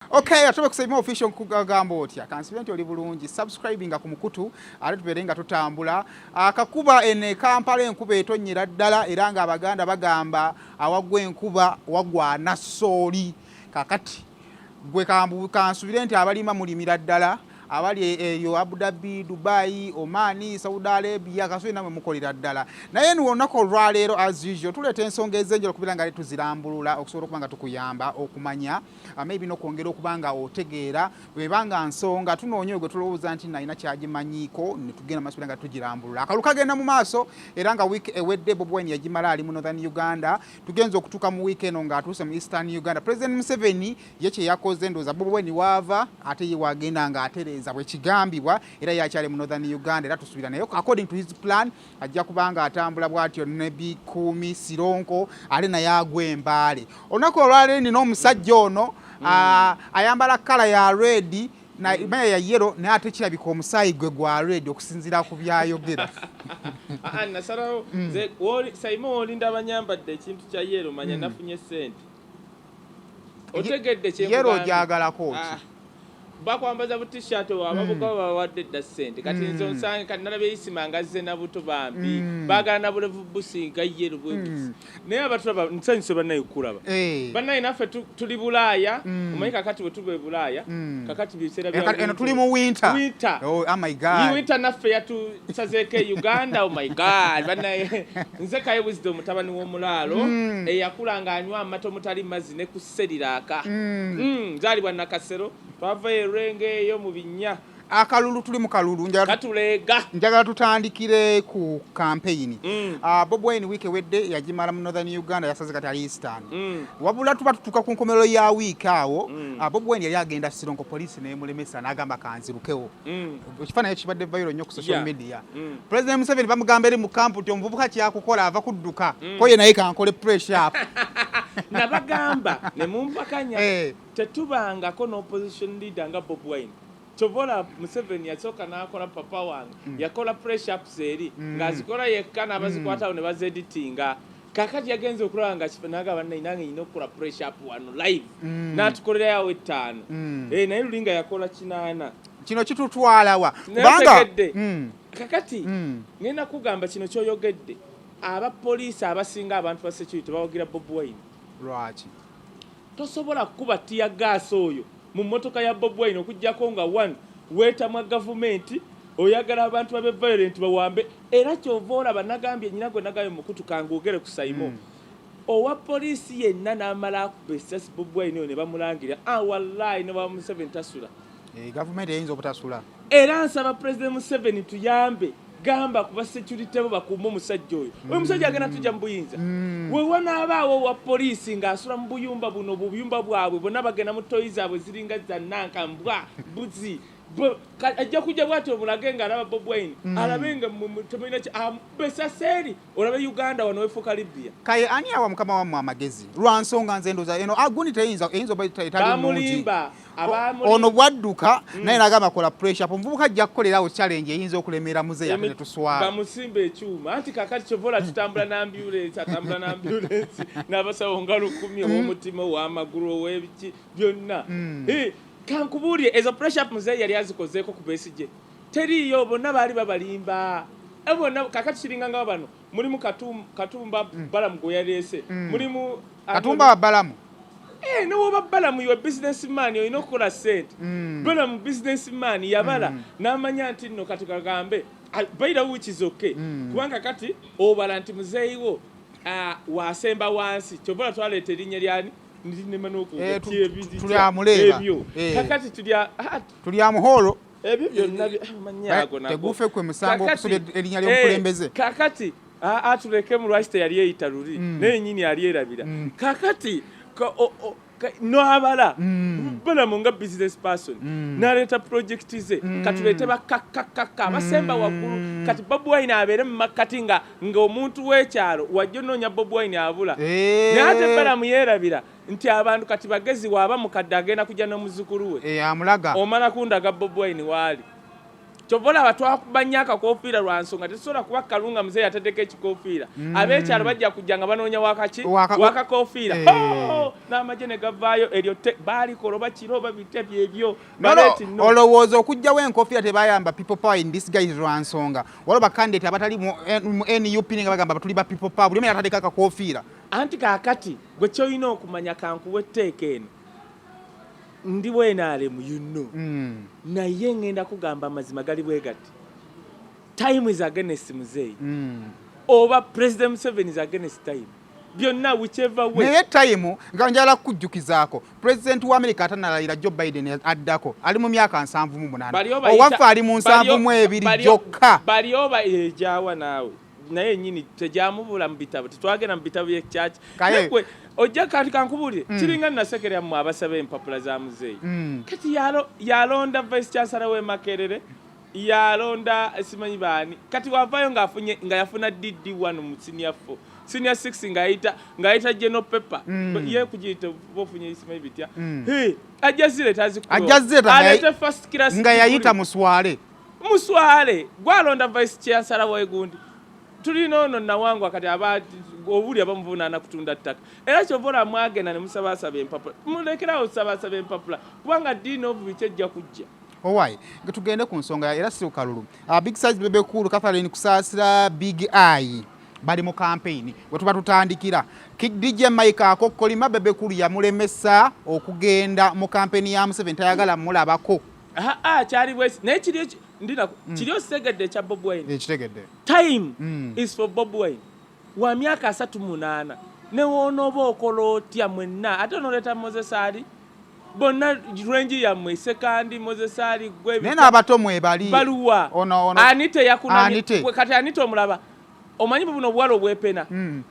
Okay, atobe kusema official nkugamba otya? Kansibe nti oli bulungi. Subscribinga ku mukutu ate tubeere nga tutambula. Akakuba ene Kampala enkuba etonnyera ddala, era nga Abaganda bagamba awaggwa enkuba wagwa anassooli. Kakati gwe kansubire nti abalima mulimira ddala, abali eyo Abu Dhabi, Dubai, Oman, Saudi Arabia, kasubire namwe mukolera ddala. Naye ni olunaku olwaleero, as usual, tuleeta ensonga ez'enjawulo okubeera nga tuzirambulula okusobola okuba nga tukuyamba okumanya, maybe n'okwongera okuba nga otegeera. Bweba nga nsonga tunoonya gwe tulowooza nti nalina kyagimanyiiko, ne tugenda maaso nga tugirambulula. Akalulu kagenda mu maaso, era nga wiiki ewedde Bobi Wine yagimala ali mu Northern Uganda. Tugenza okutuuka mu wiiki eno ng'atuuse mu Eastern Uganda. President Museveni ye kye yakoze, ndowooza Bobi Wine waava ate ye wagenda ng'atereeza bwe kigambibwa, era yakyali mu Northern Uganda, era tusuubira naye according to his plan ajja kuba nga atambula bw'atyo ne Bikuumi Sironko, ate naye agwa Embaale. Olunaku olwaleero nina omusajja ono, ayambala colour ya red maya ya yellow, naye ate kirabika omusaayi gwe gwa red okusinziira ku byayogera. Ah, nasalawo nze Saimo, wolinda abanyambadde ekintu kya yellow, manya nafunye sente. Otegedde? Yellow ogyagalako ki? Ah, bakwambaza bu T-shirt, ababuka babawadde dda ssente. Kati nze onsange kati nalabye Isima nga azze na buto bambi, baagala na bulevu businga yellow bwe buti. Naye abatulaba, nsanyuse bannaye kulaba. Bannaye naffe tuli Bulaaya. Omanyi kakati bwe tuba e Bulaaya, kakati biseera bya Eno tuli mu winter. Winter. Oh my God. Winter naffe yatusazeeko e Uganda. Oh my God, bannaye, nze Kaye Wisdom, mutabani w'omulaalo eyakula ng'anywa amata omutali mazzi ne ku Cerelac. Nzaalibwa Nakasero, twava Erwengo eyo mu binnya. Akalulu, tuli mu kalulu. Katuleega. Njagala tutandikire ku campaign. Bobi Wine wiiki ewedde yagimala mu Northern Uganda, yasaze kati ali Eastern. Wabula tuba tutuuka ku nkomerero ya wiiki awo, Bobi Wine yali agenda Sironko, poliisi nemulemesa n'agamba kanzirukewo. Ekifaananyi kibadde viral nnyo ku social media. President Museveni bamugamba eri mu kampu nti omuvubuka kyakukola ava kudduka, ko ye naye kankole press up. Nabagamba ne mumpakanya. Tetubangako n'opposition leader nga Bobi Wine. Kyova olaba Museveni yasooka n'akola papa wange, yakola press ups eri ng'azikola yekka n'abazikwatawo ne bazeditinga. Kakati yagenze okulaba nga nagamba, "Nange nyina okukola press up wano live." N'atukolerayo ettaano. Eh, naye luli nga yakola 80. Kino kitutwalawa? Naye kakati ngenda kugamba kino kyoyogedde, abapoliisi abasinga, abantu ba security bawagira Bobi Wine. Lwaki? Tosobola kukuba tear gas oyo mu mmotoka ya Bobi Wine okugjako nga one weetamwa gavumenti, oyagala abantu babe violent, bawambe. Era kyova olaba nagambye nyina gwe nagambye mukutu kangwogere ku Saimo, owa poliisi yenna n'amala akuba essasi Bobi Wine oyo ne bamulangira, ah, wallahi ne wa Museveni tasula. Eh, gavumenti eyinza obutasula. Era nsaba President Museveni tuyambe, gamba kuba security bo bakuume omusajja oyo. Oyo musajja agenda tujja mu buyinza. We wanaabaawo owa poliisi ng'asula mu buyumba buno, buyumba bwabwe bonna bagenda mu toyi zaabwe ziringa za nanka mbwa buzi. Ajja kujja bwati omulage ng'alaba Bobi Wine, alabe nga temulina besaseeri, olabe Uganda wano wefuuka Libya. Kaye, ani awa mukama wammwe amagezi? Lwa nsonga nze ndowooza eno aguni teyinza, eyinza oba etali nnungi. Bamulimba abamulimba. Ono bwadduka naye nagamba kola pressure up, omuvubuka ajja kukolerawo challenge eyinza okulemera muzeeyi ate ne tuswala. Bamusimba ekyuma. Anti kakati kyova olaba tutambula n'ambulance, atambula n'ambulance n'abasawo nga 1000, ow'omutima, ow'amagulu, ow'ebiki byonna. Eh, kankubuulire, ezo pressure up muzeeyi yali azikozeeko ku Besigye? Teriiyo, bonna baali babalimba. Eh, bonna kakati kiringa nga bano mulimu Katumba Balamu gwe yaleese, mulimu Katumba wa Balamu. Eh, newoba Balamu, you business man, olina okukola sente. Balamu business man, yabala n'amanya nti nno kati kagambe baira, which is okay, kubanga kati obala nti muzeeyiwo wasemba wansi. Kyova twaleeta erinnya lyani ndinema Eh, tulyamuleeba. Ebyo kakati tulya Tulya muhoolo. Ebyo byonna amannya ago nago. Tegufe kwe musango Kakati, okusobya erinnya ly'omukulembeze. Kakati tuleke mu lwaki teyali eyita luli, naye nyini yali erabira. Kakati n'abala Balamu nga business person n'aleeta project ze. Katuleete bakkakkakka abasemba waggulu. Kati Bobi Wine abeere mu makkati nga ng'omuntu w'ekyalo wajja onoonya Bobi Wine abula. Naye ate Balamu yeerabira nti abantu kati bagezi, waaba mukadde agenda kujja n'omuzzukulu we. Eh, amulaga. Omala kundaga Bobi Wine waali. Kyova olaba twakuba nnyo akakofiira lwa nsonga tetusobola kuba kalunga muzeeyi ataddeko ekikofiira. Ab'ekyalo bajja kujja nga banoonya wakaki wakakofiira. Eh. N'amagye ne gavaayo eryo baalikola oba kiro oba bite byebyo. Olowooza okugjawo enkofiira tebayamba people power in disguise lwa nsonga waliwo bakandidate abatali mu NUP nga bagamba tuli ba people power buli omu yataddeko akakofiira. Anti kaakati gwe kyolina okumanya kankuwa etteeka eno. Ndi wa NRM you know. Naye ngenda kugamba amazima gali bwe gati. Time is against muzeeyi. Oba President Museveni is against time. Byonna whichever way. Naye time nga njala kukujjukizaako President wa America atanalayira Joe Biden addako ali mu myaka 78. Owaffe ali mu 72 gyokka. Bali oba ejawa naawe. Naye nyini tejamubula mu bitabo tetwagenda mu bitabo bye church nekwe ojja kati kankubulire kiringa nasekerera mu abasaba empapula za muzeeyi kati yalonda vice chancellor we Makerere yalonda simanyi baani kati wavayo ng'afunye nga yafuna DD1 mu senior 4 senior 6 ng'ayita general paper ye kugiyita bofunye simanyi bitya hey ajja zireta azikuwa ajja zireta alete first class nga yayita muswale muswale gwalonda vice chancellor wegundi tulina ono nawangwa kati aba obuli abamuvunaana kutunda ttaka era kyova mwagenda ne musabaasaba empapula mulekerawo osabaasaba empapula kubanga dean of biki ejja kujja. Owai tugende ku nsonga era si kalulu. Big Size Bebe Cool, Catherine Kusaasira, Big Eye bali mu campaign we tuba tutandikira. DJ Mike akokkolima Bebe Cool yamulemesa okugenda mu campaign ya Museveni tayagala mulabako. Kyali bwesi naye kiri ndina kiri okitegedde ekya Bobi Wine. Ekitegedde. Time is for Bobi Wine. Wa myaka 38 ne wonooba okola otya mwenna ate onoleeta Moses Ali bonna range yammwe Sekandi Moses Ali gwe naye n'abato mwebali baluwa Anite yakunamye kati Anite omulaba omanyi buno obuwala obwepena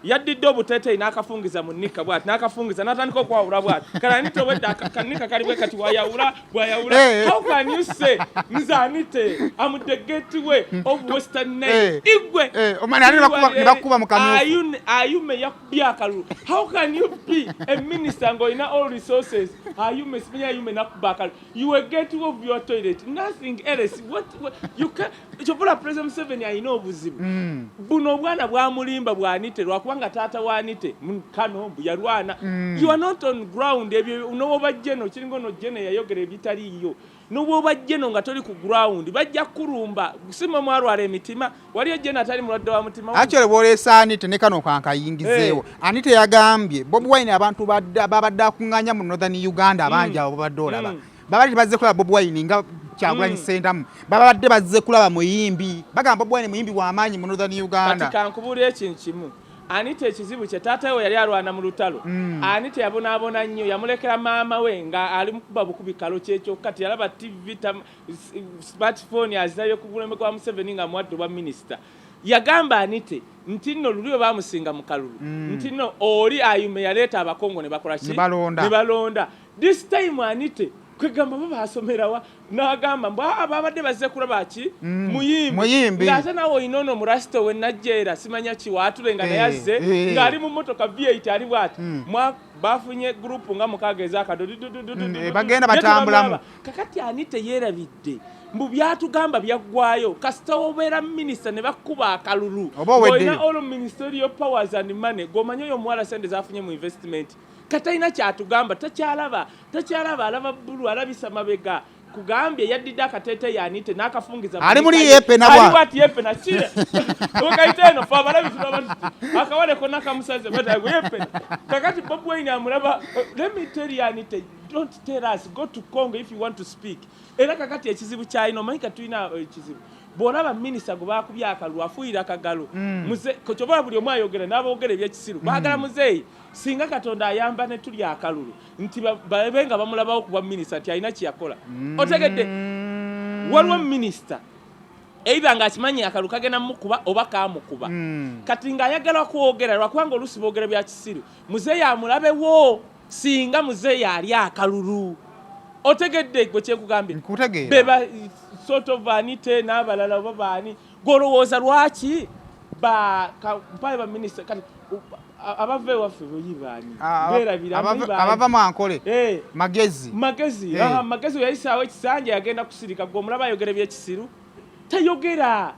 yaddidde obuteeteeyi n'akafungiza mu nnika bw'ati n'akafungiza n'atandika okwawula bw'ati kale Anite obwedda kanika kali bwe kati wayawula bwayawula. How can you say nze Anite am the gateway of Western Nile igwe ne bakuba mu kamyufu Ayume yakubye akalulu. How can you be a minister ng'olina all resources Ayume simanyi Ayume nakuba akalulu. You were gateway of your toilet, nothing else. What you can kyovula President Museveni alina obuzibu buno obwana bwamulimba bwanite lwakubanga taata wa Anite kano mbu yalwana. You are not on ground ebyo nowoba jeno kiringa ono jeno yayogera ebitaliiyo nowoba jeno nga toli ku ground bajja kulumba simwe mwalwala emitima waliyo jeno atali mulwadde wa mutima. Actually bw'oleesa Anite ne kano kankayingizeewo. Anite yagambye Bobi Wine abantu babadde akuŋŋaanya mu Northern Uganda abangi abo babadde olaba babadde bazze kulaba Bobi Wine nga Kyagulanyi Ssentamu babadde bazze kulaba muyimbi bagamba Bobi Wine muyimbi w'amaanyi mu Northern Uganda. Kati kankubuulire ekintu kimu. Anite ekizibu kye taata we yali alwana mu lutalo. Anite yabonaabona nnyo yamulekera maama we nga ali mukuba bukubi kalo kyekyokka teyalaba TV smartphone azirabye ku bulembe gwa Museveni nga muwadde obwa minisita. Yagamba Anite nti nno luli we baamusinga mu kalulu nti nno oli Ayume yaleeta abakongo ne bakola ki? Ne balonda. This time Anite kwegamba bo basomerawa n'agamba mbu babadde bazze kulaba ki muyimbi ng'ate naawe olina ono murasito we najjeera simanya ki waatule nga naye azze ng'ali mu mmotoka V8 ali bw'ati bafunye gurupu nga mukaaga ez'akado bagenda batambulamu. Kakati Anite yeerabidde mbu byatugamba byaggwayo kasita obeera minisita ne bakuba akalulu olina all ministerial powers and money gw'omanyi oyo omuwala sente zafunye mu investment katalina kyatugamba takyalaba takyalaba alaba bbulu alabisa mabega kugambye yaddidde akateeteeyi Anite n'akafungiza ali muli yeepena bwati yeepena kire okayita eno fe abalabi tulaba tuti akawale konna kamusaze batago yeepena kakati Bobi Wine amulaba. Let me tell you Anite, don't tell us, go to Congo if you want to speak. Era kakati ekizibu kyalina omanyi kati tulina ekizibu bw'olaba minisita gwe baakubye akalulu afuuyira akagalo kyobola buli omu ayogera n'aboogera ebyekisiru baagala muzeeyi singa Katonda ayamba ne tulya akalulu nti babe nga bamulabawo kuba minisita nti alina kyeyakola otegedde waliwo minisita either ng'akimanyi akalulu kagenda mukuba oba kamukuba kati ng'ayagala kwogera lwakubanga oluusi boogera bya kisiru muzeeyi amulabewo singa muzeeyi ali akalulu otegedde gwe kyekugambye beba sort of Anite n'abalala oba baani gwolowooza lwaki mpaye baminisita kati abava ewaffe boyi baani beerabira abava mu Ankole Magezi Magezi Magezi yayisaawo ekisanja yagenda kusirika gwe omulaba ayogera byekisiru. Tayogera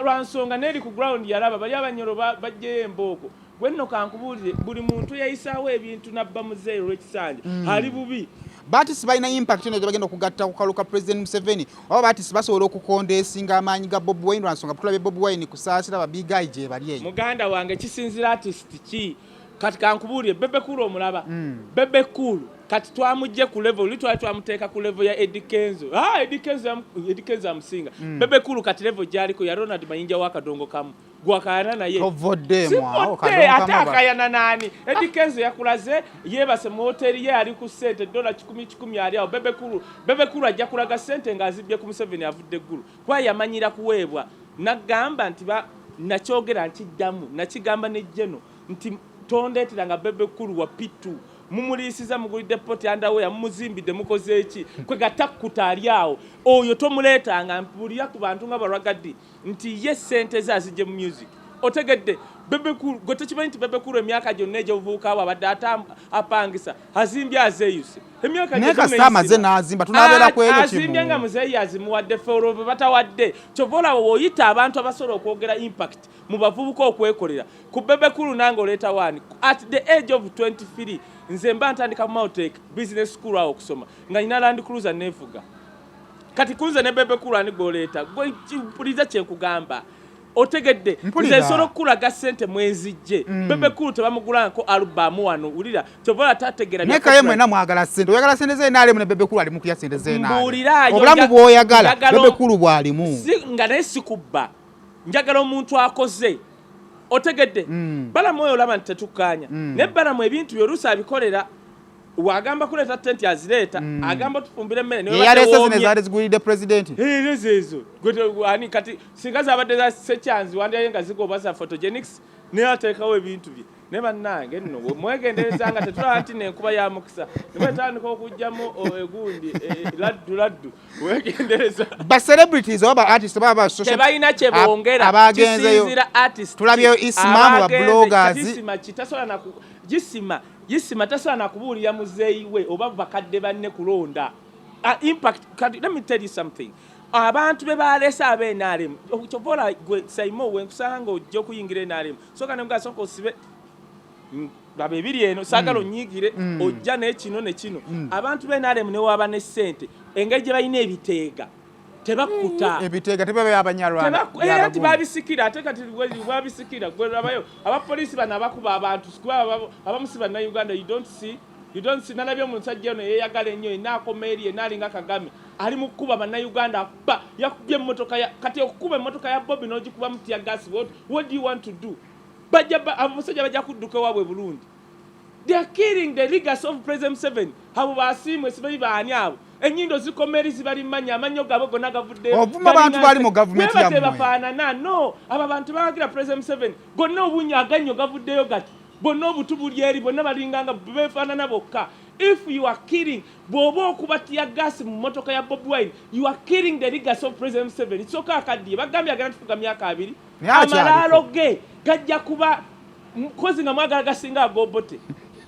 lwa nsonga neeri ku ground yalaba bali abanyoro bajjeyo embooko. Gwe nno kankubuulire, buli muntu yayisaawo ebintu nabba muzeeyi olw'ekisanja ali bubi. Ba artist balina impact eno gyebagenda okugatta ku kalulu ka President Museveni, oba ba artist basobola okukondesinga amaanyi ga Bobi Wine lwa nsonga tulabye Bobi Wine kusaasira ba big eye gyebali eyo. Muganda wange, kisinzira artist ki. Kati kankubuulire, Bebe Cool omulaba? Bebe Cool kati twamugye ku level li twali twamuteeka ku level ya Eddy Kenzo. Ah, Eddy Kenzo, Eddy Kenzo amusinga. Bebe Cool kati level gy'aliko ya Ronald Mayinja wa Kadongo Kamu. Gwakayana naye. Tovoddemu awo. Kadongo Kamu. Ate akayana nani? Eddy Kenzo yakulaze yeebase mu hoteli ye ali ku ssente dola kikumi kikumi ali awo. Bebe Cool, Bebe Cool ajja kulaga ssente ng'azibbye ku Museveni avudde Ggulu. Kuba yamanyira kuweebwa. Nagamba nti ba nakyogera nkiddamu, nakigamba ne Geno nti tondeetera nga Bebe Cool wa P2. Mumuliisiza, mugulidde poti, underwear, mumuzimbidde, mukoze ki? Kwe gatakkuta ali awo. Oyo tomuleetanga. Mpulira ku bantu nga Baragadi nti ye ssente ze azigye mu music. Otegedde? Bebe Cool, gwe tokimanyi nti Bebe Cool emyaka gyonna egy'obuvubuka bwe abadde apangisa, azimbye azeeyuse. Emyaka Naye kasita amaze n'azimba, tunabeera ku ekyo kimu. Azimbye nga muzeeyi azimuwadde, ffe olwo bwe batawadde. Kyova olaba w'oyita abantu abasobola okwogera impact mu bavubuka okwekolera. Ku Bebe Cool nange oleeta waani? At the age of 23 nze mba ntandika mu Maltech Business School awo okusoma nga nina Land Cruiser neevuga. Kati kunze ne Bebe Cool ani gw'oleeta? Gwe mpuliriza kye nkugamba. Otegedde? Nze nsobola okukulaga ssente mwenzijje. Bebe Cool tebamugulangako album wano, wulira. Kyova olaba tategeera bya Naye kaye copyright. Mwena mwagala ssente. Oyagala ssente ze NRM ne Bebe Cool ali mu kulya ssente ze NRM. Mbuuliraayo, Obulamu bw'oyagala Bebe Cool bw'alimu. Si, nga naye sikubba. Njagala omuntu akoze. Otegedde? Balamu oyo olaba nti tetukkaanya. Naye Balamu ebintu bye oluusi abikolera. Wagamba kuleeta tenti azireeta, agamba otufumbira emmere ne Ye yaleese zino ezaali zigulidde pulezidenti. Ezo ezo. Ani kati singa zaabadde za Sekyanzi wandyaye nga zigoba za photogenics naye ateekawo ebintu bye. Naye bannange nno mwegendereza nga tetulaba nti n'enkuba ya mukisa ne bwetandika okugyamu egundi laddu laddu wegendereza. Ba celebrities oba ba artists oba ba social tebalina kye bongera abagenzeyo. Kisinzira artist. Tulabyeyo Isma mu ba bloggers. Isma kitasobola na Isma Isma tasobola na kubuulira muzeeyi we oba bakadde banne kulonda. Impact kati let me tell you something. Abantu be baleese aba NRM, kyova olaba gwe Saimo wenkusanga ng'ojja okuyingira NRM, sooka ne mugamba sooka osibe laba ebiri eno, saagala onyiigire, ojja ne kino ne kino. Abantu ba NRM ne waba ne ssente, engeri gye balina ebiteega tebakkuta. Ebiteega tebiba by'Abanyarwanda, Era nti babisikira, ate kati babisikira gwe labayo abapoliisi bano abakuba abantu, kuba abamu si Bannayuganda. You don't see, you don't see. Nalabye omusajja ono yeeyagala ennyo, yenna akoma eri, yenna alinga Kagame, ali mu kukuba Bannayuganda, akuba, yakubye emmotoka ya, kati okukuba emmotoka ya Bobi n'ogikubamu tear gas, what do you want to do? Bajja abo omusajja bajja kudduka ewaabwe Burundi. They are killing the legacy of President Museveni. Abo basiimwe simanyi baani abo. Ennyindo zikoma eri zibali mmanya, amannyo gaabwe gonna gavuddeyo. Ovuma bantu bali mu gavumenti yammwe. Tebafaanana. No, abo abantu bawagira President Museveni. Gonna obunnya agannyo gavuddeyo gati. Bonna obutu buli eri, bonna balinganga beefaanana bokka. If you are killing, bw'oba okuba tear gas mu mmotoka ya Bobi Wine, you are killing the legacy of President Museveni. Kisooka akaddiye, bagambye agenda tufuga myaka 20. Amalaalo ge gajja kuba nkozi nga mwagala gasinga agobote.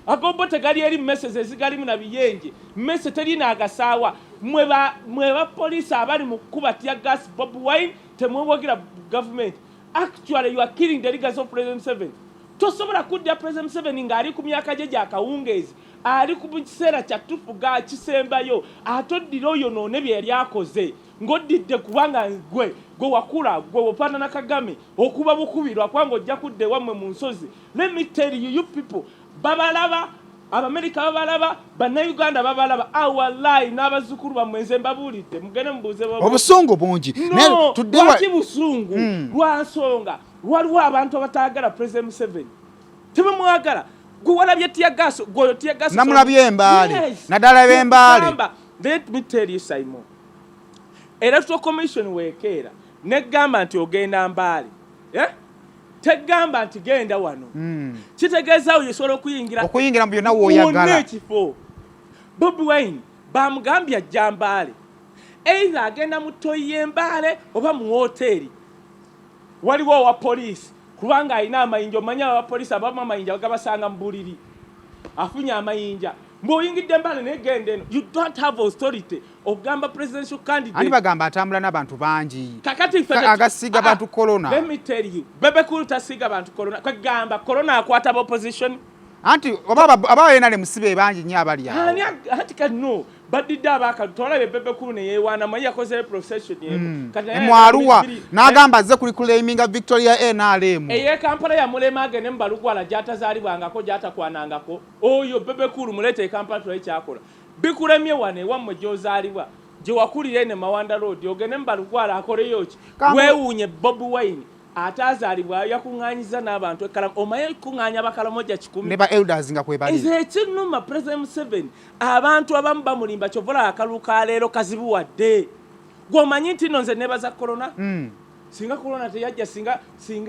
Agobote gali eri mmese ze zigalimu na biyenje. Mmese terina agasaawa. Mwe ba poliisi abali mu kukuba tear gas Bobi Wine temwewagira gavumenti. Actually you are killing the legacy of President Museveni. Tosobola kuddira President Museveni ng'ali ku myaka gye gya kawungeezi, ali ku kiseera kya tufuga kisembayo, ate oddira oyonoone bye yali akoze ng'oddidde kubanga gwe gwe wakula gwe ofaanana Kagame okuba bukubi lwakuba ng'ojja kudda ewammwe mu nsozi. Let me tell you, you people babalaba, Abamerika babalaba, Bannayuganda babalaba, awalaayi n'abazzukulu bammwe nze mbabuulidde mugende mubuuze. Obusungu bungi. No, lwaki busungu? Lwa nsonga waliwo abantu abataagala President Museveni, tebamwagala. Gwe walabye tear gas, gwe oyo tear gas Namulabye Embaale, naddala b'Embaale. Let me tell you Simon, Electoral Commission weekeera negamba nti ogenda Mbaale, eh? Tegamba nti genda wano. Kitegeeza oyo osobola okuyingira okuyingira mu byonna w'oyagala ekifo. Bobi Wine bamugambye ajja Mbaale, either agenda mu toyi y'Embaale oba mu woteeri. Waliwo owa poliisi kubanga alina amayinja, omanyi abapoliisi abamu amayinja bagabasanga mu buliri, afunye amayinja. Mbw'oyingidde Mbale naye genda eno. You don't have authority okugamba presidential candidate. Ani bagamba atambula n'abantu bangi. Kakati ffe agasiiga bantu corona. Let me tell you, Bebe Cool tasiiga bantu corona. Kwegamba corona akwata ba opposition. Anti oba aba NRM si be bangi nnyo abali awo. Ani anti kati no badidde abaka tolabye Bebe Cool ne yeewaana manyi yakoze procession emu. Kati naye Mu Arua n'agamba azze kuli claiminga victory ya NRM. Eye Kampala yamulema agende mu Balugwala gy'atazaalibwangako gy'atakwanangako. Oyo Bebe Cool muleete e Kampala tulabe ky'akola. Bikulemye wano ewammwe gy'ozaalibwa gye wakulira eno e Mawanda Road ogende mu Balugwala akoleyo ki? Weewuunye Bobi Wine ataazaalibwa yakuŋŋaanyizza n'abantu e Karamoja. Omanyi okukuŋŋaanya Abakaramoja 100? Ne ba elders nga kwebali. Nze ekinnuma President Museveni abantu abamu bamulimba kyova olaba akalulu ka leero kazibuwadde. Gwe omanyi nti nno nze neebaza Corona? Singa Corona teyajja singa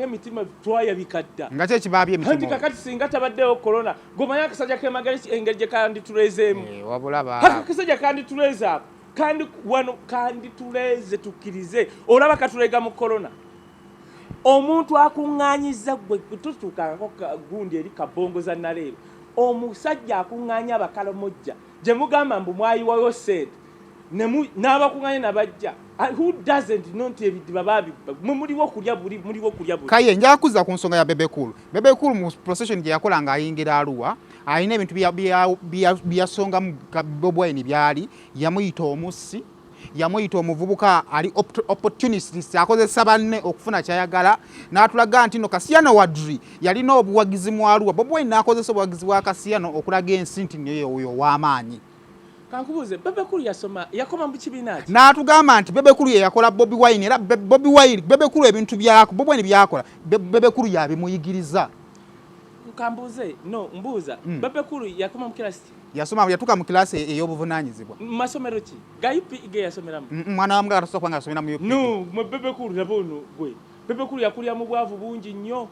emitima twayabika dda. Nga ki ekibaabya emitima? Anti kakati singa tabaddewo Corona, gwe omanyi akasajja k'e Magere engeri gye kandituleezeemu? Wabula ba. Ako akasajja kandituleeze ako. Kandi wano kandituleeze tukkirize. Olaba katuleega mu Corona. Omuntu akuŋŋaanyizza ggwe totuukangako gundi eri kabongo za Naleero. Omusajja akuŋŋaanya Abakalamojja gye mugamba mbu mwayiwayo ssente n'abakuŋŋaanya nabajja. Who doesn't know nti ebidiba baabibba? Mwe muliwo kulya buli, muliwo kulya buli. Kaye njagala kuzza ku nsonga ya Bebe Cool. Bebe Cool mu procession gye yakola ng'ayingira Arua, alina ebintu byeyasongamu Bobi Wine byali, yamuyita omussi, yamuyita omuvubuka ali opportunist, akozesa banne okufuna ky'ayagala, n'atulaga nti no Kasiano Wadri yalina obuwagizi mu Arua. Bobi Wine n'akozesa obuwagizi bwa Kasiano okulaga ensi nti naye oyo ow'amaanyi. Kankubuuze, Bebe Cool yasoma, yakoma mu kibiina ki? N'atugamba nti Bebe Cool ye yakola Bobi Wine, era Bobi Wine, Bebe Cool ebintu Bobi Wine by'akola, Bebe Cool y'abimuyigiriza. Kambuuze, no, mbuuza. Bebe Cool yakoma mu kilasi ki? Yasoma, yatuuka mu kilasi ey'obuvunaanyizibwa. Mu masomero ki? Ga UPE ge yasomeramu? Mwana wa mugagga tasobola kuba nga yasomera mu UPE. No, mwe Bebe Cool laba ono gwe. Bebe Cool yakulira mu bwavu bungi nnyo.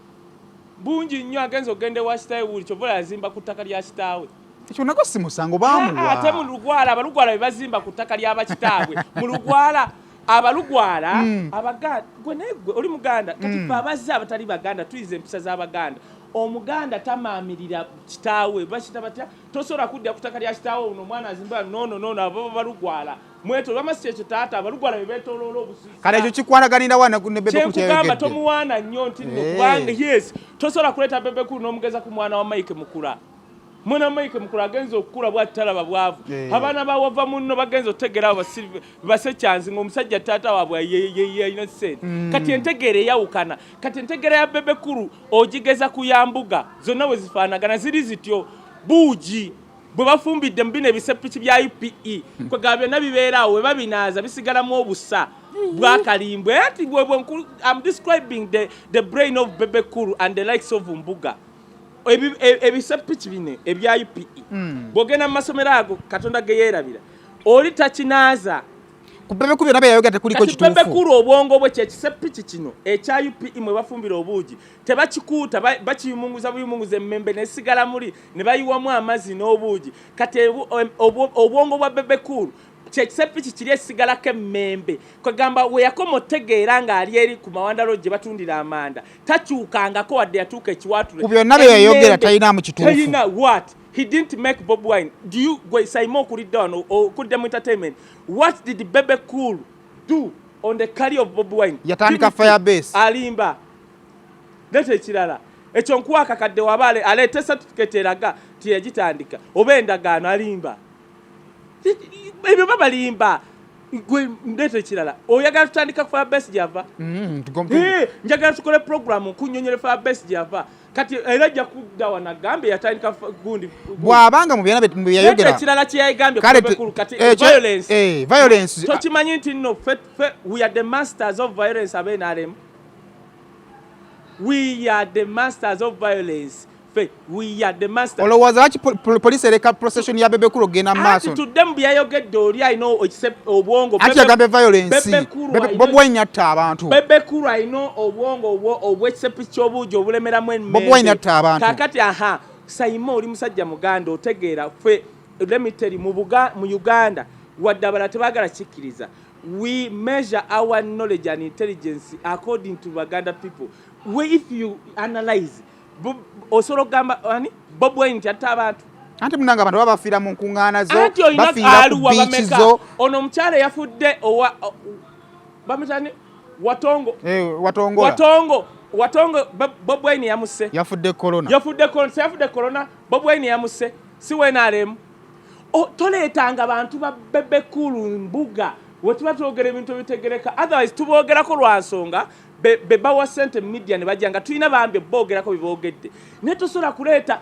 Bungi nnyo agenze okugenda ewa kitaawe buli kyova olaba yazimba ku ttaka lya kitaawe. Ekyo nako si musango baamuwa. Ate mu Lugwala, Abalugwala be bazimba ku ttaka lya bakitaabwe. Mu Lugwala, Abalugwala, Abaganda, gwe naye gwe oli Muganda, kati ffe abazze abatali Baganda tuyize empisa z'Abaganda. Omuganda tamaamirira kitaawe, bakita batya? Tosobola kudda ku ttaka lya kitaawe ono omwana azimba noono noono abo Balugwala. Mwetooloola wamma si ekyo taata, Abalugwala be beetooloola obusisi. Kale ekyo kikwanaganira wa ne Bebe Cool Kyenkugamba kyeyayogedde? tomuwaana nnyo nti nno kubanga yes, tosobola kuleeta Bebe Cool n'omugeza ku mwana wa Mike Mukula. Mwana wa Mike Mukula agenze okukula bw'ati talaba bwavu. Abaana ba wava munno bagenze okutegeera abo basekyanzi ng'omusajja taata waabwe yalina ssente. Kati entegeera eyawukana. Kati entegeera ya Bebe Cool ogigeza ku ya mbuga zonna bwe zifaanagana ziri zityo. Buugi bwe bafumbidde mu bino ebisepiki bya UPE kwegamba byonna bibeera awo we babinaaza bisigalamu obusa bwakalimbwe. Ati bwe bwe nku, I'm describing the brain of Bebe Cool and the likes of Mbuga. Ebisepiki bino ebya UPE bw'ogenda mu masomero ago Katonda ge yeerabira oli takinaaza. Ku Bebe Cool byonna bye yayogera tekuliko Kati Bebe kituufu. Cool obwongo bwe kye kisepiki kino ekya UPE mwe bafumbira obuugi tebakikuuta, bakiyumunguza buyumunguza emmembe nesigala muli ne bayiwamu amazzi n'obuugi. Kati obwongo bwa Bebe Cool kye kisepiki kiri esigalako emmembe. Kwegamba we yakoma otegeera ng'ali eri ku Mawanda Road gye batundira amanda takyukangako wadde yatuuka ekiwaatule. Ku byonna bye yayogera Emmembe talinamu kituufu. Talina what? He didn't make Bobi Wine. Do you gwe Saimo okulidde wano, okulidde mu entertainment. What did Bebe Cool do on the career of Bobi Wine? Yatandika Give me Firebase. Alimba. Leeta ekirala. Ekyo nkuwa akakadde waba aleete certificate eraga nti yagitandika oba endagaano alimba. Ebyo babalimba. Gwe ndeeta ekirala. Oyagala tutandika Firebase gy'ava? Njagala tukole program nkunnyonnyole Firebase gy'ava. Kati era ajja kudda wano agambe yatandika gundi. Bw'abanga mu byonna bye yayogera. Leeta ekirala kye yagambye Kale ku Bebe Cool, kati violence. Violence. Tokimanyi nti nno ffe, we are the masters of violence aba NRM. We are the masters of violence. Ffe, we are the masters. Olowooza lwaki poliisi ereka procession ya Bebe Cool okugenda mu maaso? Anti tudde mu byayogedde oli alina obwongo. Anti yagambye violence. Bebe Cool alina Bobi Wine yatta abantu. Bebe Cool alina obwongo obw'ekisepi ky'obuugi obulemeramu emmembe. Bobi Wine yatta abantu. Kaakati aha, Saimo oli musajja Muganda otegeera ffe, let me tell you, mu Uganda wadde abalala tebaagala kikkiriza. We measure our knowledge and intelligence according to Baganda people. We, if you analyze, osobola okugamba ani Bobi Wine nti atta abantu. Anti munange abantu baba bafiira mu nkuŋŋaana zo, Anti olina bafiira ku aluwa biiki bameka? zo. Ono omukyala eyafudde owa bamutani Watongo. Eh, Watongola. Watongo, Watongo, Bob Wine yamusse. Yafudde corona. Yafudde corona, yafudde corona, Bob Wine yamusse, si NRM. Toleetanga bantu ba Bebe Cool mbuga wetuba twogera ebintu ebitegereka, otherwise tuboogerako lwa nsonga be bawa sente media ne bajja nga tulina bambi boogerako biboogedde, naye tosobola kuleeta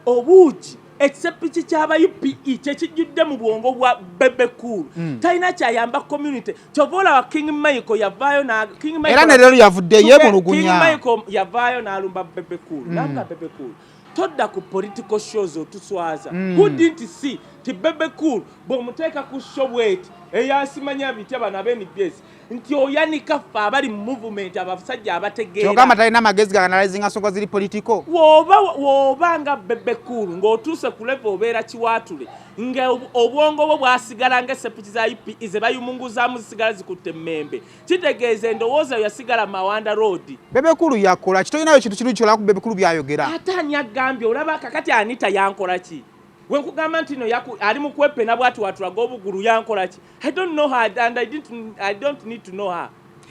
obuugi ekisepiki ky'aba UPE kyekijjudde mu bwongo bwa Bebe Cool. Talina kyayamba community. Kyova olaba King Michael yavaayo na King Michael Era ne leero yavudde yeemulugunya. King Michael yavaayo n'alumba Bebe Cool. N'agamba Bebe Cool, todda ku political shows otuswaza. Who didn't see ti Bebe Cool bw'omuteeka ku show bweti eyasimanya bitya bano ab'NBS nti oyanika ffe abali mu movement, abasajja abategeera. Kyogamba talina magezi ga analyzing nsonga ziri political. Woba nga Bebe Cool ng'otuuse ku level obeera kiwaatule nga obwongo bwo bwasigala ng'essepiki za UPE ze bayumunguzaamu zisigala zikutte emmembe, kitegeeza endowooza yo yasigala Mawanda Road. Bebe Cool yakola ki? Tolinayo kintu kirungi kyolaba ku Bebe Cool byayogera? Ate ani agambye? Olaba kakati Anita yankola ki? We nkugamba nti no ali mu kwepena bw'ati watulaga obugulu, yankola ki? I don't know her and I don't need to know her.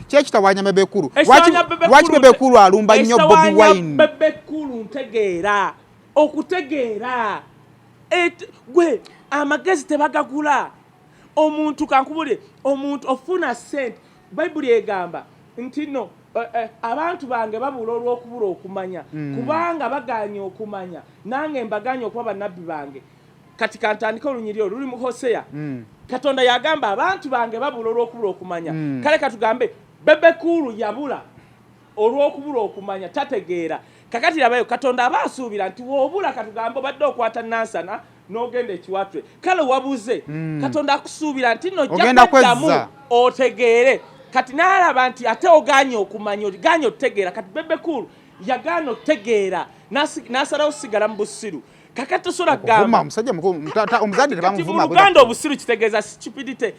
Kyekitawanya Bebe Cool. Ekitawanya Bebe Lwaki Cool Bebe Cool alumba nnyo Bobi Ekitawanya Wine? Bebe Cool ntegeera okutegeera. Gwe amagezi tebagagula. Omuntu kankubule, omuntu ofuna sente, Bayibuli egamba nti no abantu bange babula olw'okubula okumanya, kubanga baganye okumanya, nange mbaganye okuba bannabbi bange. Kati kantandike olunyiriri olwo luli mu Hosea. Katonda yagamba abantu bange babula olw'okubula okumanya. Kale katugambe Bebe Cool yabula olw'okubula okumanya, tategeera. Kakati labayo, Katonda aba asuubira nti w'obula, katugambe obadde okwata Nansana n'ogenda ekiwatwe, kale wabuze, Katonda akusuubira nti nno ojja Ogenda kweddamu kwezza. otegeere. Kati n'alaba nti ate oganye okumanya, oganye otutegeera. Kati Bebe Cool yagaana otutegeera, n'asalawo sigala mu busiru. Kakati tosobola Okuvuma kugamba omusajja mukulu, omuzadde Kati mu tebamuvuma bwe Luganda batyo. obusiru kitegeeza stupidity.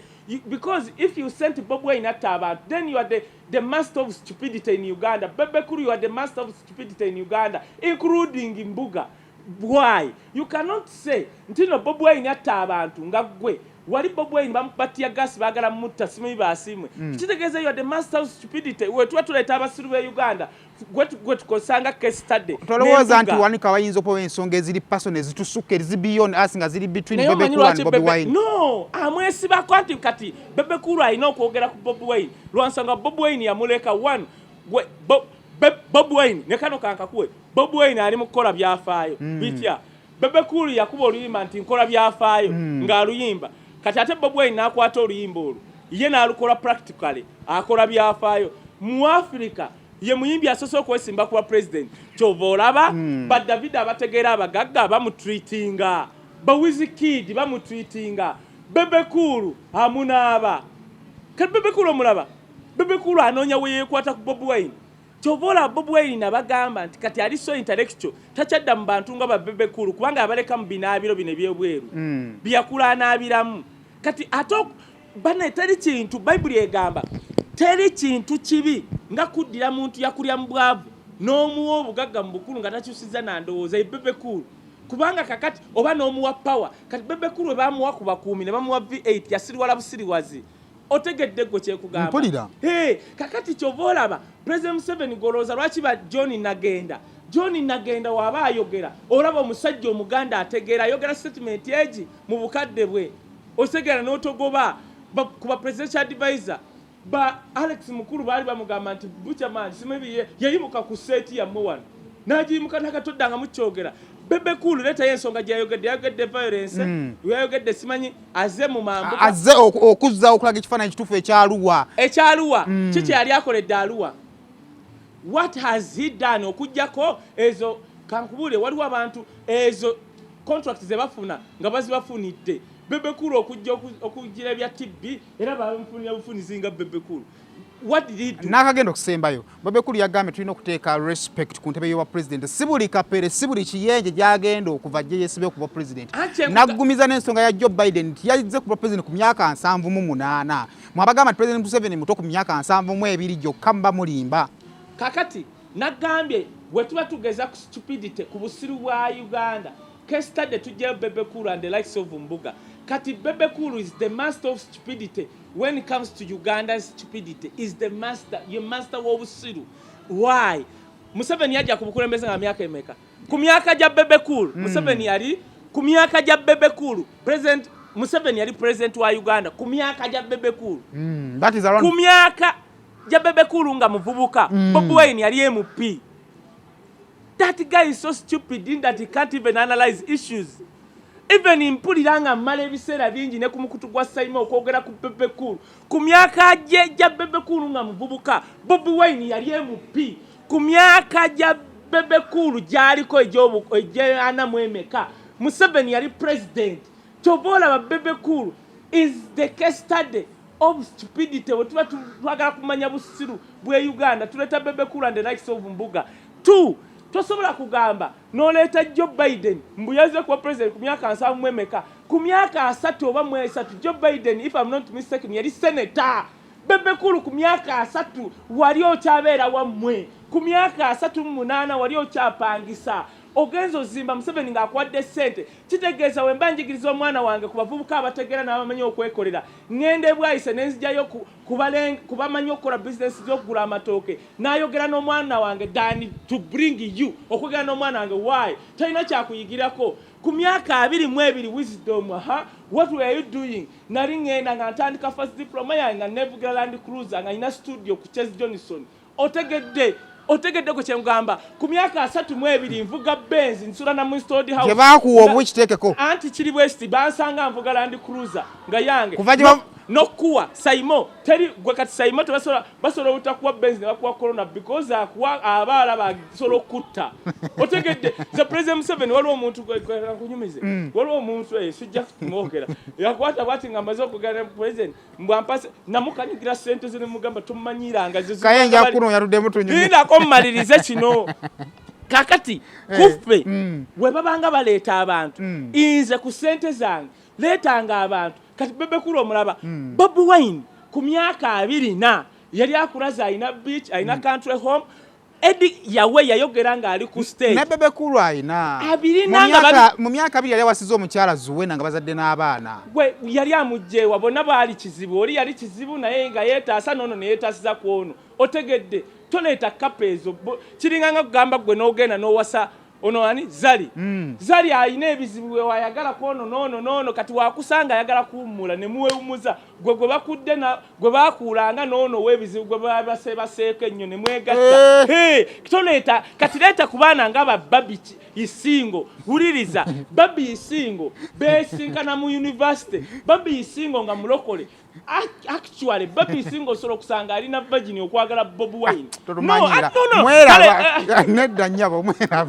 Because if you sent Bobi Wine atta abantu, then you are the master of stupidity in Uganda. Bebe Cool, you are the master of stupidity in Uganda, including Mbuga. Why? You cannot say nti no Bobi Wine atta abantu nga ggwe wali Bobi Wine bamukuba tear gas baagala mutta simanyi baasiimwe. Kitegeeza you are the master of stupidity. We tuba tuleeta abasiru b'e Uganda, gwe tukozesanga case study. Tolowooza nti N'embuga. Wanika bayinza okuba ensonga eziri personal ezitusukka, eziri beyond us, nga ziri between Naye Bebe omanyi Cool and lwaki Bobi Bebe Wine? No, amwesibako nti kati Bebe Cool alina okwogera ku Bobi Wine lwansonga Bobi Wine yamuleka one gwe, Bobi Wine ne kano kankakuwe. Bobi Wine ali mu kukola byafaayo. Bitya? Bebe Cool yakuba oluyimba nti nkola byafaayo, ng'aluyimba. Kati ate Bobi Wine n'akwata oluyimba olwo ye n'alukola practically, akola byafaayo mu Africa, ye muyimbi asoose okwesimba kuba president. Kyova olaba ba David abategeera abagagga bamutreatinga, ba Wizkid bamutreatinga, Bebe Cool amunaaba. Kati Bebe Cool omulaba, Bebe Cool anoonya we yeekwata ku Bobi Wine. Kyova olaba Bobi Wine nabagamba nti kati ali so intellectual, takyadda mu bantu nga ba Bebe Cool, kubanga abaleka mu binaabiro bino ebyebweru byeyakula anaabiramu. Kati ate bane teri kintu, Bayibuli egamba teri kintu kibi nga kuddira muntu yakulya mu bwavu n'omuwa obugagga mu bukulu nga takyusizza na ndowooza. Ye Bebe Cool, kubanga kakati oba n'omuwa power, kati Bebe Cool we bamuwa ku bakuumi ne bamuwa V8 yasiriwala busiriwazi. Otegedde gwe kyekugamba? Mpulira. Hey, kakati kyova olaba President Museveni golowooza lwaki ba John Nagenda, John Nagenda waba ayogera olaba omusajja omuganda ategeera, ayogera statement egi mu bukadde bwe, otegeera n'otogoba ku ba presidential advisor ba Alex Mukulu baali bamugamba nti Buchaman simanyi yayimuka ku seeti yammwe wano n'agiyimuka n'akatoddanga mukyogera. Bebe Cool leetayo ensonga gyeyayogedde, yayogedde violence, yayogedde simanyi azze mu mambuka, azze okuzza okulaga ekifaananyi ekituufu ekyaluwa. Ekyaluwa. Kiki yali akoledde Aluwa? What has he done okuggyako ezo? Kankubuule, waliwo abantu ezo contract ze bafuna nga bazibafunidde. Bebe Cool okujja okugira ebya TB era bamufunira bufunizi nga Bebe Cool. What did he do? N'akagenda okusembayo, Bebe Cool yagambye tulina okuteeka respect ku ntebe y'obwa president, si buli kapere, si buli kiyenje gy'agenda okuva gye yeesibe okuba president. N'aggumiza n'ensonga ya Joe Biden nti yazze kuba president ku myaka 78. Mwabagamba nti President Museveni muto ku myaka 72 gyokka, muba mulimba. Kakati nagambye bwe tuba tugeza ku stupidity, ku busiru bwa Uganda. Case study tujjayo Bebe Cool and the likes of Mbuga. Kati Bebe Cool is the master of stupidity. When it comes to Uganda's stupidity, is the master, ye master w'obusiru. Why? Museveni yajja ku bukulembeze nga myaka emeka? Ku myaka gya Bebe Cool, Museveni yali ku myaka gya Bebe Cool. President Museveni yali president wa Uganda ku myaka gya Bebe Cool. That is around Ku myaka gya Bebe Cool nga muvubuka, Bobi Wine yali MP. That guy is so stupid in that he can't even analyze issues. Even mpulira nga mmala ebiseera bingi ne ku mukutu gwa Saima okwogera ku Bebe Cool. Ku myaka gye gya Bebe Cool nga muvubuka, Bobi Wine yali MP. Ku myaka gya Bebe Cool gy'aliko egy'ana mu emeka, Museveni yali president. Kyova olaba Bebe Cool is the case study of stupidity. Bwe tuba twagala kumanya busiru bwe Uganda, tuleeta Bebe Cool and the likes of Mbuga. Two, tosobola kugamba n'oleeta Joe Biden mbu yazze kuba president ku myaka 70 emeka. Ku myaka 33 Joe Biden, if I'm not mistaken, yali senator. Bebe Cool ku myaka 30 wali okyabeera wammwe, ku myaka 38 wali okyapangisa, ogenza ozimba. Museveni ng'akuwadde ssente, kitegeeza wemba njigiriza omwana wange ku bavubuka abategeera n'abamanyi okwekolera, ŋŋenda ebwayise ne nzijayo kubamanyi okukola bizinesi z'okugula amatooke, n'ayogera n'omwana wange than to bring you okwogera n'omwana wange. Why? Talina kyakuyigirako. Ku myaka 22, wisdom, aha, what were you doing? Nali ŋŋenda nga ntandika first diploma yange nga nevugira Land Cruiser, nga nina studio ku Chase Johnson. Otegedde? Otegedde gwe kyengamba? Ku myaka 32 nvuga Benz, nsula na mu stored house. Gye baakuwa obuwi kiteekeko. Anti kiri bwesti, bansanga nvuga Land Cruiser nga yange. Kuva gye Nokuwa Saimo teri gwe kati Saimo tebasobola, basobola obutakuwa Benz ne bakuwa Corona because akuwa abaala basobola okutta. Otegedde? The President Museveni, waliwo omuntu kunyumize, waliwo omuntu eyo sijja kumwogera, yakwata bwati nga amaze okugana ne president mbwampase namukanyugira sente ze nemugamba tomumanyiranga ze. Kayenja kuno yaluddemu tunyumye. Lindako mmalirize kino. Kakati kuffe bwe babanga baleeta abantu, nze ku ssente zange leetanga abantu. Kati Bebe Cool omulaba, Bobi Wine ku myaka 24 yali akulaze alina beach, alina country home. Eddy Yawe yayogera ng'ali ku stage. Ne Bebe Cool ayina Abirina Mu nga mu myaka 20 yali awasiza omukyala Zuwena nga bazadde n'abaana. Gwe yali amugjeewa, bonna baali kizibu. Oli yali kizibu naye nga yeetaasa noono ne yeetaasiza ku ono. Otegedde? Toleeta kapa ezo. Kiringa nga kugamba gwe n'ogenda n'owasa ono ani Zali. Zali alina ebizibu we wayagala ku ono noono noono. Kati wakusanga ayagala kuwummula ne muwewumuza gwe gwe bakudde na gwe bakuulanga noono ow'ebizibu gwe babasebaseeko ennyo ne mwegatta. Hey, toleeta kati, leeta ku baana nga ba Babi Isingo. Wuliriza, Babi Isingo beesinkana mu university. Babi Isingo nga mulokole. Actually Babi Isingo osobola okusanga alina virgin okwagala Bobi Wine. Tolumanyira. No, no, no. Mweraba. Kale, Nedda nnyabo, mweraba.